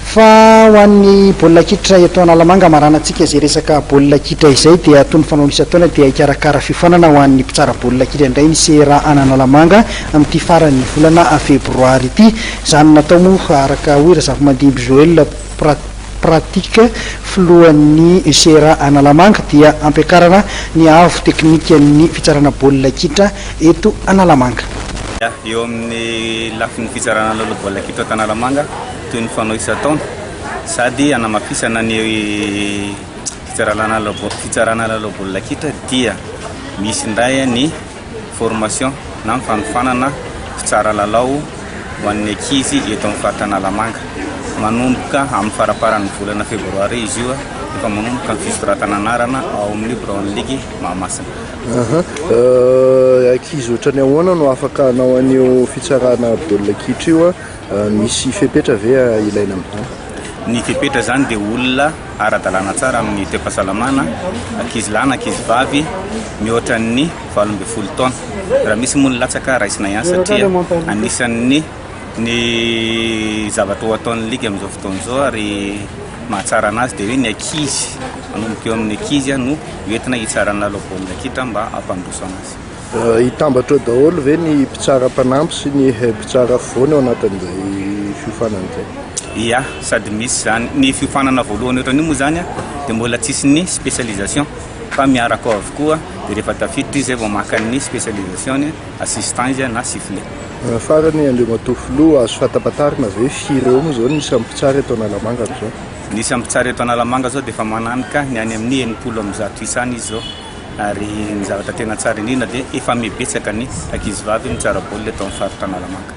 Fa ho an'ny baolina kitra eto Analamanga, hamaranantsika izay resaka baolina kitra izay dia toy ny fanaony isan-taona dia hikarakara fiofanana ho an'ny mpitsara baolina kitra indray ny CRA an'Analamanga amin'ity faran'ny volana febroary ity. Izany natao moa araka hoy Razafimandimby Joël Pratique filohan'ny CRA Analamanga dia hampiakarana ny haavo teknikan'ny fitsarana baolina kitra eto Analamanga. Eo amin'ny lafiny fitsarana lalao baolina kitra eto Analamanga, toy ny fanao isan-taona, sady hanamafisana ny fitsarana fitsarana lalao baolina kitra dia misy indray ny formation na ny fanofanana mpitsara lalao ho an'ny ankizy eto amin'ny faritra Analamanga. Manomboka amin'ny faramparan'ny volana febroary izy io, efa manomboka ny fisoratana anarana ao amin'ny biraon'ny ligy Mahamasina. Ankizy ohatran'ny ahoana no afaka hanao an'io fitsarana baolina kitra io? Misy fepetra ve ilaina amin'izany? Ny fepetra izany dia olona ara-dalàna tsara amin'ny toe-pahasalamana, ankizy lahy na ankizy vavy mihoatra ny 18 taona. Raha misy moa ny latsaka raisina ihany satria anisan'ny ny zavatra ho ataon'ny ligy amin'izao fotoana izao ary mahatsara anazy dia hoe ny ankizy, manomboka eo amin'ny ankizy no hoentina hitsara ny lalao baolina kitra mba hampandroso anazy. Hitambatra eo daholo ve ny mpitsara mpanampy sy ny mpitsara afovoany ao anatin'izay fiofanana izay? Ia, sady misy izany. Ny fiofanana voalohany ohatran'io moa izany dia mbola tsisy ny spécialisation fa miaraka ao avokoa dia rehefa tafiditra izy izay vao maka ny spécialisation-ny, assistant izy na sifflet. Farany Andriamatoa Filoha, azo fantapantarina ve firy eo moa izao ny isan'ny mpitsara eto Analamanga amin'izao? Ny isan'ny mpitsara eto Analamanga izao dia efa mananika ny any amin'ny 160 isa any izy izao. Ary ny zavatra tena tsara indrindra dia efa mibetsaka ny ankizivavy mitsara baolina eto amin'ny faritra Analamanga.